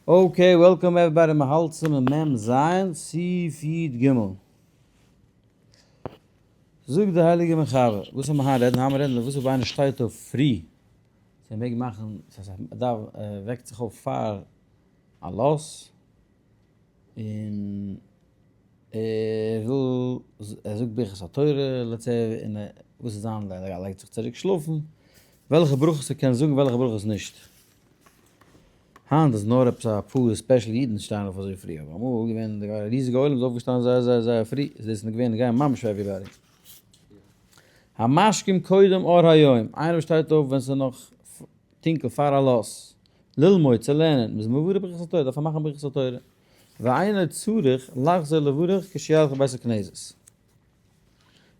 Okay, welcome everybody, מ'האלט סימן מ ז, סעיף י ג. זאגט דער הייליגער מחבר, וואס זאל מען היינט רעדן? היינט רעדן מיר וואס אויב איינער שטייט אויף פרי, צו ער מעג מאכן, דאס הייסט ער דארף, ער וועקט זיך אויף פאר עלות, און ער וויל, ער זאגט ברכת התורה, let's say, און וואס איז זיין, ער לייגט זיך צוריק שלאפן, וועלכע ברכות ער קען זאגן וועלכע ברכות נישט. היינט איז נאר עפעס אפאר special אידן שטייען אויף אזוי פרי, אבער אמאל איז געווען די ריזיגע עולם איז אויפגעשטאנען זייער זייער זייער פרי, איז דאס געווען גייען ממש פאר everybody. המשכים קודם אור היום, איינער וואס שטייט אויף ווען ס'איז נאך טונקל פאר עלות, ללמוד צו לערנען, מ'איז מברך ברכת התורה, דארף ער מאכן ברכת התורה, ואינו צריך לחזור לברך כשילך לבית הכנסת.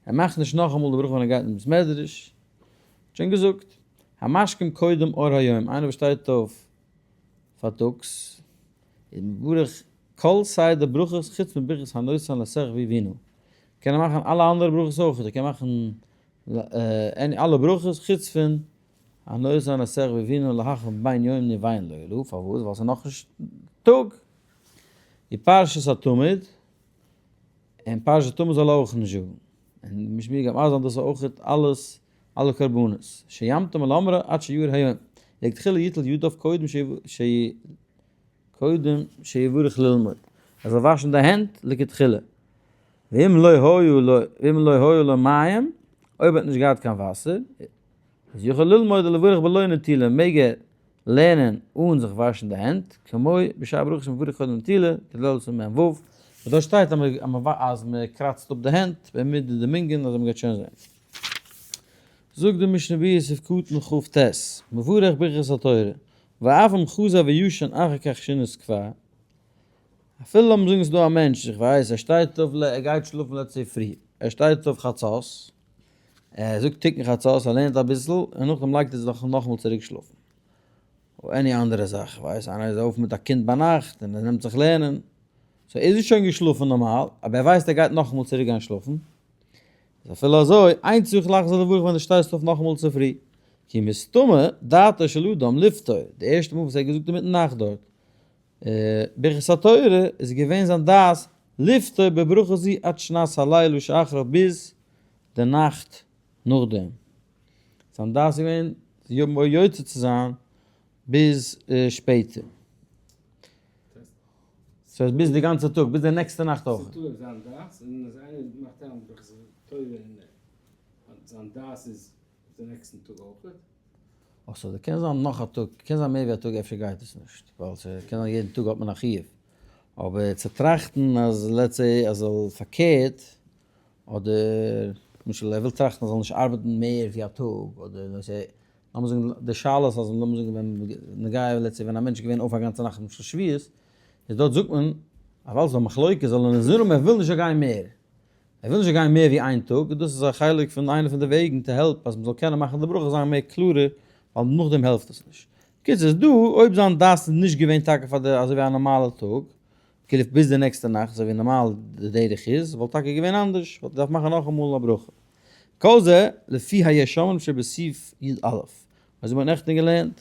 ער מאכט נישט נאכאמאל די ברכה ווען ער גייט אין בית מדרש, שוין געזאגט, המשכים קודם אור היום, איינער וואס שטייט אויף פארטאגס, איז מברך כל סדר ברכות חוץ מברכת הנותן לשכוי בינה, קען ער מאכן אלע אנדערע ברכות אויך, ער קען מאכן אלע ברכות חוץ פון הנותן לשכוי בינה להחליף בין יום ובין לילה, פארוואס? ווייל ס'איז נאכנישט טאג. ופרשת התמיד. און פרשת התמיד זאל ער אויך נישט זאגן, און משמי' גם אז דאס איז אויך אלעס אלע קרבנות, שימתין לאמרה עד שיאיר היום, לכתחילה יטול ידיו קודם קודם שיברך ללמוד, ער זאל וואשן די הענט לכתחילה, ואם לא היו לו ואם לא היו לו מים, אויב ער האט נישט געהאט קיין וואסער, איז יכול ללמוד ולברך בלא נטילה, מעג ער לערנען אן זיך וואשן די הענט, כמו בשאר ברכות שמברך קודם נטילה, כדלהלן סימן מ ו, וואס דארט שטייט אז מען קראצט אפ די הענט במידה דמינגען אזוי מען גייט שוין זען. זאגט די משנה ברורה סעיף קטן כ ט, מברך ברכת התורה, ואף אם חזר וישן אחר כך שינת כבר, אפילו לאמיר זאגן ס'איז דא א מענטש, איך ווייס, ער שטייט אויף ל ער גייט שלאפן let's say פרי, ער שטייט אויף חצות, ער זאגט תיקון חצות, ער לערנט אביסל, און נאכדעם לייגט ער זיך נאכאמאל צוריק שלאפן. או any אנדערע זאך, איך ווייס, איינער איז אויף מיט א קינד ביינאכט און ער נעמט זיך לערנען, so ער איז שוין געשלאפן נארמאל, אבער ער ווייסט ער גייט נאכאמאל צוריק גיין שלאפן, איז אפילו אזוי, אין צריך לחזור לברך ווען דו שטייסט אויף נאכאמאל צופרי, כי מסתמא דעתו של אדם לפטור, די ערשטע מאל וואס ער האט געזאגט אינמיטן נאכט דארט, ברכת התורה איז געווען זיין דעת לפטור בברכה זו עד שנת הלילה שאחריו ביז די נאכט נאכדעם. זיין דעת איז געווען יוצא צו זיין ביז שפעטער. ס'הייסט ביז די גאנצע טאג, ביז די נעקסטע נאכט אויך. ס'טעות זיין דעת, און אז איינער מאכט היינט ברכת התורה און זיין דעת איז די נעקסטן טאג אויך. אה so קען זיין נאך א טאג, קען זיין מער ווי א טאג אפשר גייט עס נישט, ווייל ס'קען זיין יעדן טאג האט מען א חיוב, אבער צו טראכטן אז let's say אז זאל פארקערט, אדער למשל ער וויל טראכטן אז זאל נישט ארבעטן מער ווי א טאג, אדער let's say, לאמיר זאגן די שאלה איז אז לאמיר זאגן ווען נוגע let's say ווען א מענטש איז געווען אויף א גאנצע נאכט למשל שבועות, איז דארט זאגט מען אז ווייל ס'איז א מחלוקת זאל ער אינזין האבן ער וויל נישט גיין מער, ער וויל נישט גיין מער ווי איין טאג, און דאס איז א חלק פון איינע פון די וועגן to help אז מ'זאל קענען מאכן די ברכה זיין מער קלארער, ווייל נאכדעם העלפט עס נישט. בקיצור איז דא, אויב זיין דעת איז נישט געווען טאקע פאר די אזוי ווי א נארמאלע טאג, כאילו ביז די נעקסטע נאכט אזוי ווי נארמאל די דרך איז, וואלט טאקע געווען אנדערש, וואלט ער געדארפט מאכן נאכאמאל א ברכה. כל זה לפי היש אומרים שבסעיף י א. אזוי האט מען נעכטן געלערנט.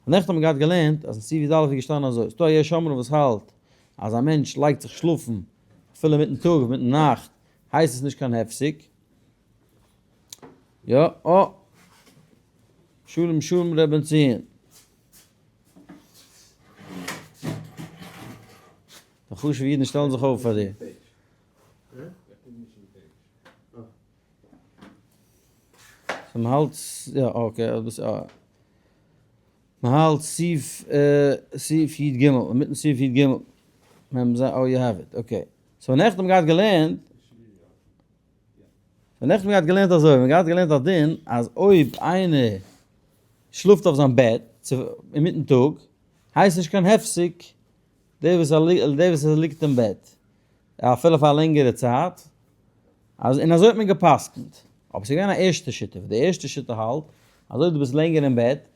נעכטן האט מען געהאט געלערנט אז אין סעיף י א איז געשטאנען אזוי, ס'דא א יש אומרים וואס האלט אז א מענטש לייגט זיך שלאפן אפילו מיטן טאג און מיטן נאכט הייסט עס נישט קיין הפסק. יא, אה. שלום שלום ר' בן ציון. די חשוב'ע אידן שטעלן זיך אויף פאר דיר. So מ'האלט, יא okay, דאס יא. מ'האלט סעיף סעיף י ג, אינמיטן סעיף י ג. מ ז, oh you have it, okay. So נעכטן האבן געהאט געלערנט, so נעכטן האבן געהאט געלערנט אזוי, מ'האט געהאט געלערנט א דין אז אויב איינער שלאפט אויף זיין בעט אינמיטן טאג, הייסט נישט קיין הפסק דער וואס דער וואס ליגט אין בעט אפילו פאר א לענגערע צייט, אז און אזוי האט מען גע'פסק'נט, אבער ס'איז געווען א ערשטע שיטה, וואס די ערשטע שיטה האלט אז אויב דו ביסט לענגער אין בעט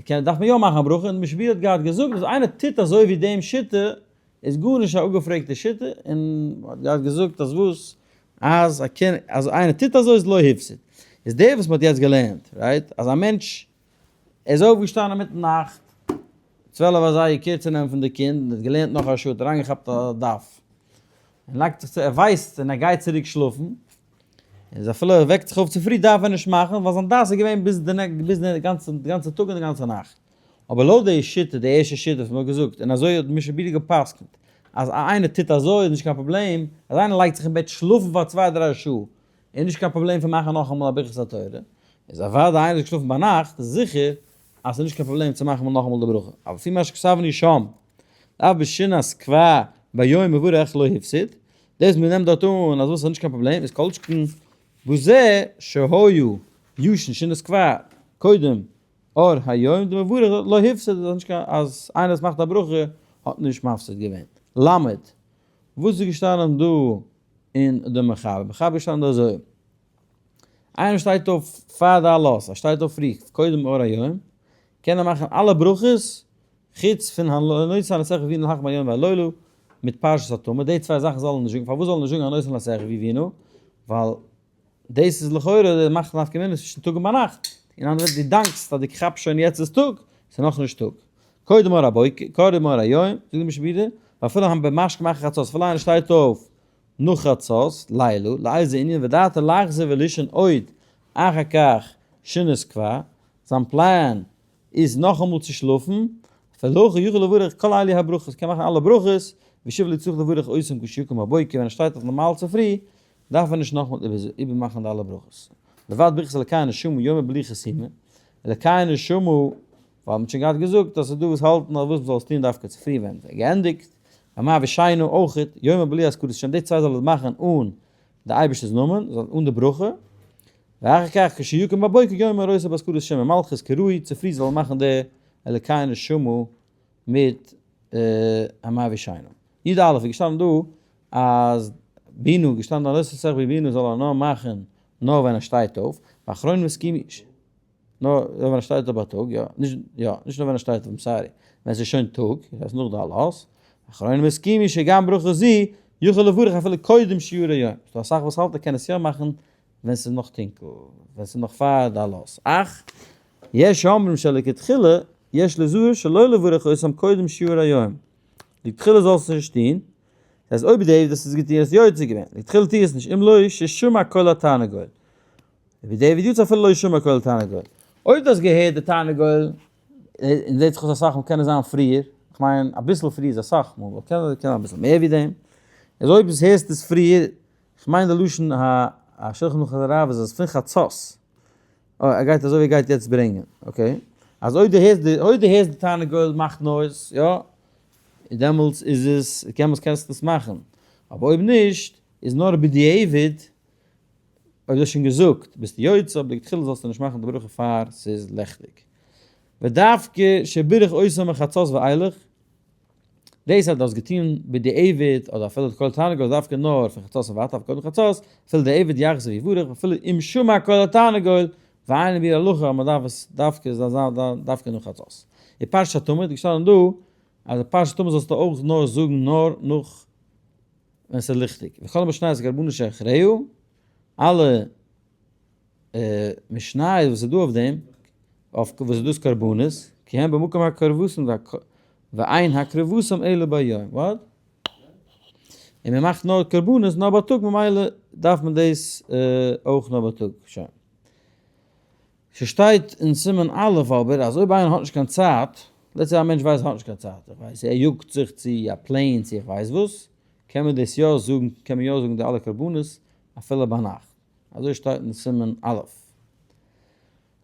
קען דארף מען יא מאכן א ברכה, און משנה ברורה האט געהאט געזאגט אז איינער טוט אזוי ווי דעם שיטה איז גארנישט א אפגעפרעגטע שיטה, און האט געהאט געזאגט אז וואס אז א קען אז איינער טוט אזוי איז לא הפסיד, איז דער וואס מ'האט יעצט געלערנט right אז א מענטש ער איז אויפגעשטאנען מיטן נאכט. 12 אזייגער קער צו נעמען פון די קינד, און האט געלערנט נאך א שעה, האט אריינגעכאפט א דף, און לייגט זיך צו, ער ווייסט און ער גייט צוריק שלאפן, איז אפילו ער וועקט זיך אויף צופרי דארף ער נישט מאכן, ווייל זיין דעת איז געווען ביז די ביז די גאנצע די גאנצע טאג און די גאנצע נאכט. אבער לויט די שיטה, די ערשטע שיטה וואס מ'האט געזאגט, און אזוי האט משנה ברורה גע'פסק'נט, אז איינער טוט אזוי איז נישט קיין פראבלעם, אז איינער לייגט זיך אין בעט שלאפן פאר צוויי דריי שעה, איז נישט קיין פראבלעם פון מאכן נאכאמאל א ברכת התורה, איז אוודאי איינער איז געשלאפן ביינאכט איז זיכער אז ס'איז נישט קיין פראבלעם צו מאכן נאכאמאל די ברכה, אבל לפי מה שכתבנו שם, דאף בשינת קבע ביום מברך לא הפסיד, דאס מ'נעמט דארט אן אז וואס איז נישט קיין פראבלעם איז כל שכן בזה שהיה ישן שינת קבע קודם אור היום דמברך לא הפסיד איז נישט קיין אז איינער וואס מאכט א ברכה האט נישט מפסיד געווען. למד. וואס איז געשטאנען דא אין די מחבר? מחבר איז געשטאנען דא אזוי. איינער שטייט אויף פאר די עלות, ער שטייט אויף פרי קודם אור היום, קען ער מאכן אלע ברכות חוץ פון הנותן לסך אבינו להחם היום והלילה מיט פרשת התמיד, די צוויי זאכן זאל ער נישט זאגן, פארוואס זאל ער נישט זאגן הנותן לסך אבינו? ווייל דאס איז לכאורה די מאכט נפקא מינה צווישן טאג און ביינאכט, אין אנדערע ווערטער דו דאנקסט אז דו כאפסט שוין יעצט איז טאג, ס'איז נאכנישט טאג. קודם אור הבוקר, קודם אור היום, זאגט די משנה ברורה, ואפילו במשכם אחר חצות, אפילו איינער שטייט אויף נאך חצות, לילה, לאיזה ענין ודעתו לחזור ולישון עוד אחר כך שינת קבע, זיין פלאן איז נאכאמאל צו שלאפן, אפילו הכי יכול לברך כל אלו הברכות, קען מאכן אלע ברכות, ושוב לא צריך לברך אותם כשיקום בבוקר, ווען ער שטייט אויף נארמאל צופרי, דארף ער נישט נאכאמאל איבערמאכן די אלע ברכות. לבד ברכת אלקי נשמה יאמר בלי חתימה, אלקי נשמה, ווייל מ'האט שוין געהאט געזאגט אז ס'איז דא וואס האלטן אז וואס מ'זאל עס טון דווקא צופרי ווען ס'איז געענדיגט, ומה ושינו אויכעט, יאמר בלי הזכרת שם, די צוויי זאל ער מאכן אן די אייבערשטער'ס נאמען, זאל אן די ברכה, ואחר כך כשיקום בבוקר יאמר אותו בהזכרת שם ומלכות כראוי, צופרי זאל ער מאכן די אלקי נשמה מיט המביא שינה. י א איז געשטאנען דא אז בינו געשטאנען אז לא תסך ביבינו זאל ער נאר מאכן נאר ווען ער שטייט אויף, ואחרונים הסכימו נאר ווען ער שטייט אויף בייטאג, יא, נישט יא, נישט נאר ווען ער שטייט אויף, sorry, ווען ס'איז שוין טאג, דאס הייסט נאך די עלות, אחרונים הסכימו שגם ברכה זו יכול לברך אפילו קודם שיאיר היום, ס'דא אסאך וואס האלטן ער קען עס יא מאכן ווען ס'איז נאך טונקל, ווען ס'איז נאך פאר די עלות, אך יש אומרים שלכתחילה יש לזהר שלא לברך אותם קודם שיאיר היום, לכתחילה זאלסטו נישט טון, דאס הייסט אויב די האסט עס געטון האסטו יוצא געווען, לכתחילה טו עס נישט, אם לא ששמע קול התרנגול, ובדיעבד יצא אפילו לא שמע קול התרנגול, אויב דו האסט געהערט די תרנגול, און זעט זיך אויס אסאך מאל קען עס זיין פריער, איך מיין אביסל פריער איז אסאך מאל, אבער קען זיין אביסל מער ווי דעם, איז אויב הערסט עס פריער, איך מיין די לשון השולחן ערוך הרב איז אז פון חצות, אוי ער גייט אזוי ווי ער גייט יעצט ברענגען, okay, אז אויב דו הערסט די, אויב דו הערסט די תרנגול מאכט noise, יא, דעמאלטס איז עס, דעמאלטס קענסטו עס מאכן, אבער אויב נישט, איז נאר בדיעבד, אויב דו האסט שוין געזאגט ביסטו יוצא, אבער לכתחילה זאלסטו נישט מאכן די ברכה פאר ס'איז לעכטיג. ודווקא שבירך אותם מחצות ואילך, דאס אז דו האסט געטון בדיעבד אדער אפילו קול תרנגול דווקא נאר פון חצות און ווייטער אויף קודם חצות, אפילו דיעבד יחזור ויברך ואפילו אם שמע קול התרנגול, ואין ביאור הלכה אז מ'דארף עס דווקא זאל זיין דווקא נאך חצות. אין פרשת התמיד איז געשטאנען דא אז די פרשת התמיד זאלסטו אויך נאר זאגן נאר נאך ווען ס'איז ליכטיג. וכל המשניות קרבנות שאחריו, אלע משניות וואס איז דא אויף דעם, אויף וואס איז דאס קרבנות, כי הם במקום הקרבתם ואין הקרבתם אלא ביום, what? און מען מאכט נאר קרבנות נאר בייטאג ממילא דארף מען דאס אויך נאר בייטאג, שוין. ס'שטייט אין סימן א' אבער אז אויב איינער האט נישט קיין צייט, let's say א מענטש ווייסט ער האט נישט קיין צייט, איך ווייס ער יאגט זיך צו א plane צו איך ווייס וואס, קען מען דאס יא זאגן, קען מען יא זאגן די אלע קרבנות אפילו ביינאכט. אזוי שטייט אין סימן א'.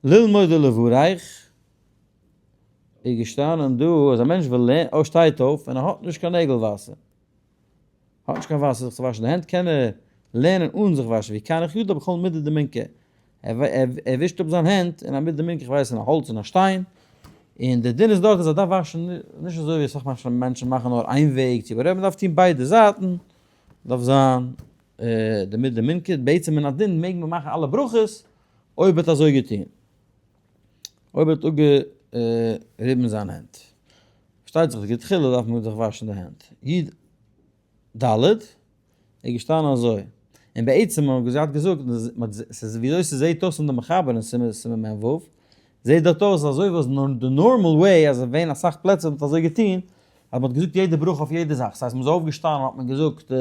ללמוד ולברך איז געשטאנען דא אז א מענטש וויל לערנען, אויב שטייט אויף און ער האט נישט קיין נעגל וואסער, האט נישט קיין וואסער זיך צו וואשן די הענט, קען ער לערנען אן זיך וואשן, ווי קנח ידו בכל מידי דמינכר, ער ווישט אפ זיין הענט אין א מידה דמינכר, איך ווייס אין א האלץ אין א שטיין, און די דין איז דארט אז ער דארף וואשן נישט אזוי ווי אסאך מענטשן מאכן נאר איין וועג צו בארעדן, מען דארף טון ביידע זייטן, דארף זיין די מידה דמינכר, בעצם מן הדין מעג מען מאכן אלע ברכות אויב האט אזוי געטון, אויב האט אפגעריבן זיין הענט. פארשטייט זיך לכתחילה דארף מען זיך וואשן די הענט. י ד איז געשטאנען אזוי, און בעצם האט מען געזאגט, ס'איז וויאזוי ס'זעהט אויס אין די מחבר אין סימן מ ו, זעט דארט אויס אזוי וואס די normal way אז ווען אסאך פלעצער האט מען אזוי געטון אז מ'האט געזאגט יעדע ברכה אויף יעדע זאך, ס'הייסט מ'איז אויפגעשטאנען האט מען געזאגט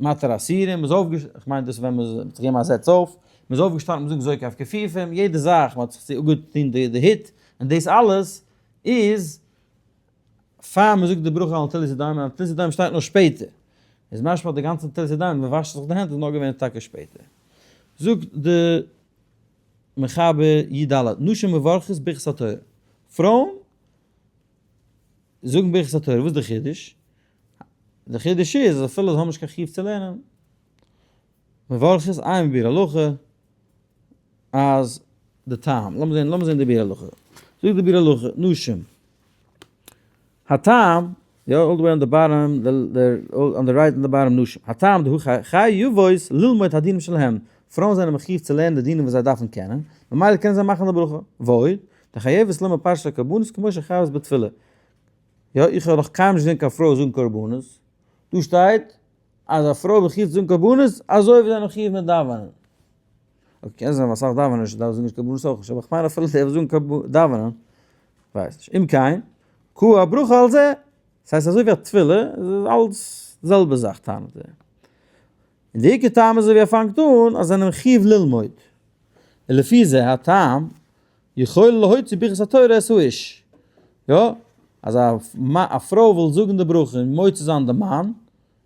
מתיר אסירים, מ'איז אויפגעשטאנען, איך מיין דאס ווען מ'איז זיך געגעבן א זעץ אויף, מ'איז אויפגעשטאנען האט מען געזאגט זוקף כפופים, יעדע זאך, מ'האט זיך אפגעטון די הוט, און דאס אלעס איז פאר מ'זאגט די ברכה על נטילת ידיים, על נטילת ידיים שטייט נאר שפעטער, איז משמע אז די גאנצע נטילת ידיים, מ'וואשט זיך די הענט איז נאר געווען טאקע שפעטער. זאגט די מחבר י ד, נשים מברכות ברכת התורה, פרויען זאגן ברכת התורה, וואס איז די חידוש? די חידוש איז אז אפילו זיי האבן נישט קיין חיוב צו לערנען, מברכות עיין בביאור הלכה, אז די טעם, לאמיר זען, לאמיר זען די ביאור הלכה, זאגט די ביאור הלכה, נשים, הטעם, יא, all the way on the bottom, on the right on the bottom, נשים, הטעם דהוא חייבות ללמוד הדינים שלהם, פרויען זענען מחיוב צו לערנען די דינים וואס זיי דארפן קענען, ממילא קענען זיי מאכן די ברכה, ועוד, דחייבות לומר פרשת הקרבנות כמו שחייבות בתפילה. יא, איך האב נאך קיינמאל נישט געזען קיין פרוי זאגן קרבנות, דא שטייט אז א פרוי איז מחיוב צו זאגן קרבנות אזוי ווי זיי זענען מחיוב מיט דאווענען. okay, קען זיין ווייל אסאך דאווענען נישט דארף זאגן נישט קרבנות אויך נישט, אבער איך מיין אפילו די וואס זאגן דאווענען, כ'ווייס נישט. אם כן, קא הברכה על זה, ס'הייסט אזוי ווי א תפילה, איז אלץ די זעלבע זאך טענה'ט ער. און די עיקר טעם איז אזוי ווי ער פאנגט אן אז זיי זענען מחיוב ללמוד. ולפי זה הטעם יכול להוציא ברכת התורה את האיש. יא, אז א פרוי וויל זאגן די ברכה און מוציא זיין די מאן,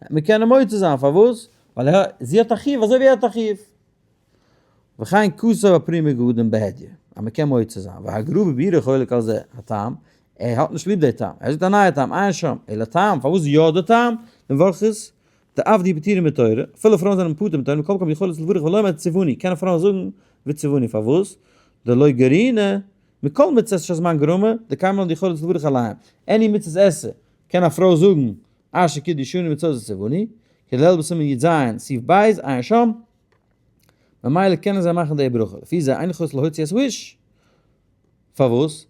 וועט מען קענען מוציא זיין, פארוואס? ווייל זי האט א חיוב אזוי ווי ער האט א חיוב. וכן כתב הפרי מגדים בהדיא, אז מען קען מוציא זיין, והגר"א בביאורו חולק על זה הטעם, ער האט נישט ליב די טעם, ער זאגט א נייע טעם, עיין שם, אלא טעם, פארוואס יא די טעם, דמברכות, דאף דפטורי מתורה, אפילו פרויען זענען פטור מתורה, מכל מקום יכולות לברך ולומר ציווני, קענען פרויען זאגן וציווני, פארוואס? דלא גרעינא, מכל מצות שהזמן גרמא, דקיימא לן דיכולות לברך עליהם, any מצות עשה, קען א פרוי זאגן אשר קידשנו במצותיו וציווני, כדלהלן בסימן י ז, סעיף ב', עיין שם, ממילא קענען זיי מאכן די ברכה, לפי זה אין יכולת להוציא את האיש. פארוואס?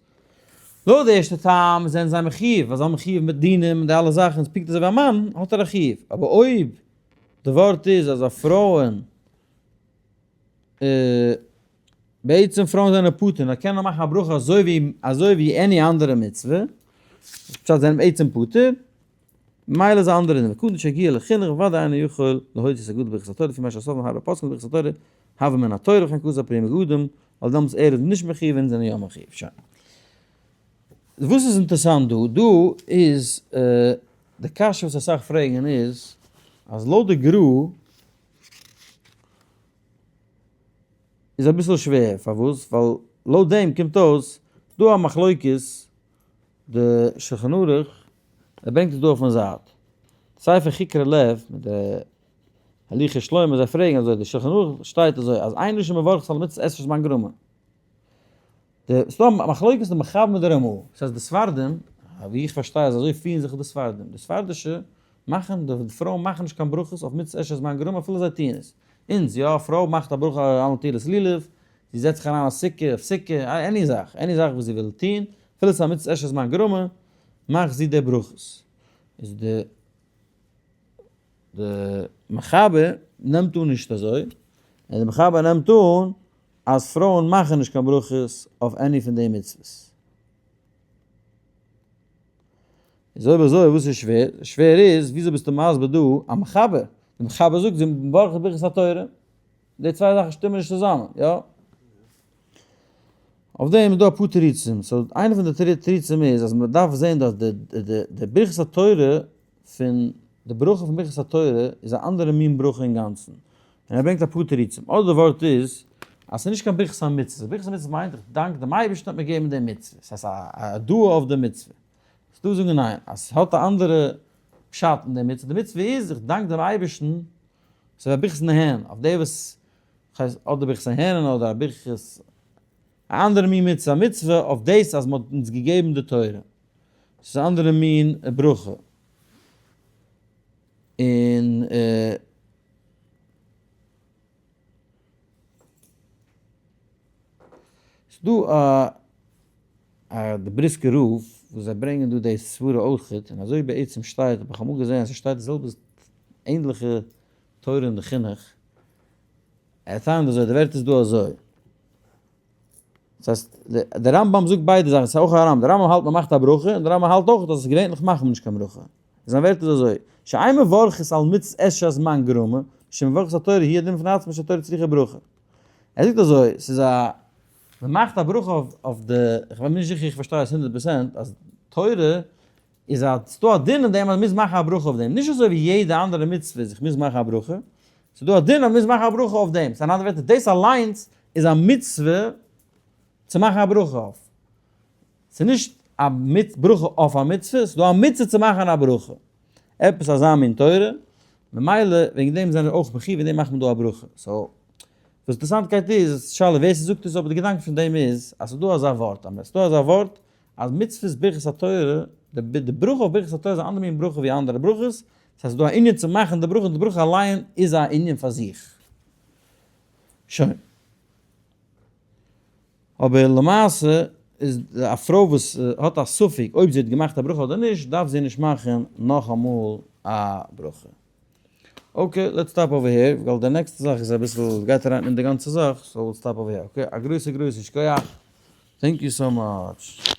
לויט די ערשטע טעם זענען זיי מחיוב, ווייל זיי האבן חיוב מיט דינים און די אלע זאכן, איז פונקט אזוי ווי א מאן האט ער א חיוב, אבער אויב די ווארט איז אז א פרויען בעצם פרויען זענען פטור און קענען מאכן א ברכה אזוי ווי אזוי ווי any אנדערע מצוה, פשט זיי זענען בעצם פטור, ממילא איז א אנדערע דין, וכדין שהגיע לחינוך בוודאי אינו יכול להוציא את הגדול ברכת התורה לפי מה שסובר הרבה פוסקים ברכת התורה הווה מן התורה וכן כתב פרי מגדים, ווייל דעמאלטס ער איז נישט מחיוב אונז זענען יא מחיוב. שוין. וואס איז אינטערסאנט דא? דא איז די קשיא וואס אסאך פרעגן איז אז לויט די גר"א איז אביסל שווער, פארוואס? ווייל לויט דעם קומט אויס דא א מחלוקת די שלחן ערוך ער ברענגט עס דא אויפן זייט ספר חקרי לב מיט די הליכות שלמה זיי פרעגן אזוי די שלחן ערוך שטייט אזוי אז אין נשים מברכות על מצות עשה שהזמן גרמא די ס'דא א מחלוקת די מחבר מיט די רמ"א ס'הייסט די ספרדים ווי איך פארשטיי אז אזוי פירן זיך די ספרדים די ספרדישע מאכן די פרויען מאכן נישט קיין ברכות אויף מצות עשה שהזמן גרמא אפילו זיי טוען עס אונז יא א פרוי מאכט א ברכה על נטילת לולב זי זעצט זיך אריין א סוכה אויף סוכה any זאך any זאך וואס זי וויל טון אפילו ס'איז א מצות עשה שהזמן גרמא מאכט זי די ברכות איז די די מחבר נעמט אן נישט אזוי, און די מחבר נעמט אן אז פרויען מאכן נישט קיין ברכות אויף any פון די מצוות. איז אויב אזוי וואס איז שווער? שווער איז וויאזוי ביסטו מסביר דא א מחבר? די מחבר זאגט זיי מברכת ברכת התורה. די צוויי זאכן שטימען נישט צוזאמען, יא? אויף דעם איז דא אפאר תירוצים, so איינע פון די תירוצים איז אז מען דארף זען אז די ברכת התורה פון די ברכה פון ברכת התורה איז א אנדערע מין ברכה אינגאנצן, און ער ברענגט אפאר תירוצים, אדער די ווארט איז אז ס'איז נישט קיין ברכת המצוה, ברכת המצוה מיינט איך דאנק דעם אייבערשטן האט מיר געגעבן די מצוה, ס'הייסט א הודאה אויף די מצוה, ס'דא זאגן ניין, אז ס'האט א אנדערע פשט אין די מצוה, די מצוה איז איך דאנק דעם אייבערשטן, ס'איז א ברכת נהנין, אויף די וואס, כ'ווייס, אדער ברכת הנהנין אדער א ברכת, א אנדערע מין מצוה, א מצוה אויף דאס אז מ'האט אונז געגעבן די תורה. ס'איז א אנדערע מין ברכה. און ס'דא א א די בריסקער רב וואס זיי ברענגען דא די סברה אויכעט, און אזוי בעצם שטייט, האב איך אמאל געזען אז ס'שטייט די זעלבע ענדליכע תורה אין די חינוך, ער טענה'ט אזוי, די ווערטער איז דא אזוי. דאס הייסט, דער רמב ם זאגט ביידע זאכן, ס'איז אויך א רמב ם, דער רמב ם האלט מ'מאכט א ברכה, און דער רמב ם האלט אויך אז געווענליך מאכט מען נישט קיין ברכה. זיין ווערטער איז אזוי, שאין מברכות על מצות עשה שהזמן גרמא, שמברכות התורה היא הדין בפני עצמה שהתורה צריכה ברכה. ער זאגט אזוי, ס'איז א, מ'מאכט א ברכה אויף די, איך בין נישט זיכער איך פארשטיי עס 100%, אז תורה איז א, ס'דא א דין אין דעם אז מ'מוז מאכן א ברכה אויף דעם, נישט אזוי ווי יעדע אנדערע מצוה איז איך מוז מאכן א ברכה, ס'דא א דין אז מ'מוז מאכן א ברכה אויף דעם, ס'איז אין אנדערע ווערטער דאס אליינס איז א מצוה צו מאכן א ברכה אויף. ס'איז נישט א ברכה אויף א מצוה, ס'איז דא א מצוה צו מאכן א ברכה. עפעס אזא מין תורה, ממילא וועגן דעם זענען אויך מחיוב, וועגן דעם מאכט מען דא א ברכה. so, וואס אינטערעסאנטקייט איז, איז שאלה ווער ס'זאגט עס, אבער די געדאנק פון דעם איז, אז ס'איז דא אזא ווארט, אז ס'איז דא אזא ווארט, אז מצוות ברכת התורה, די ברכה אויף ברכת התורה איז א אנדערע מין ברכה ווי אנדערע ברכות, דאס הייסט ס'איז דא א ענין צו מאכן די ברכה, און די ברכה אליין איז א ענין פאר זיך. שוין. אבער למעשה איז א פרוי וואס האט א ספק אויב זי האט געמאכט א ברכה אדער נישט, דארף זי נישט מאכן נאכאמאל א ברכה. okay, let's stop over here, ווייל די נעקסטע זאך איז אביסל, גייט אריין אין די גאנצע זאך, so we'll stop over here, okay? א גרויסע גרויסע שכוח, thank you so much.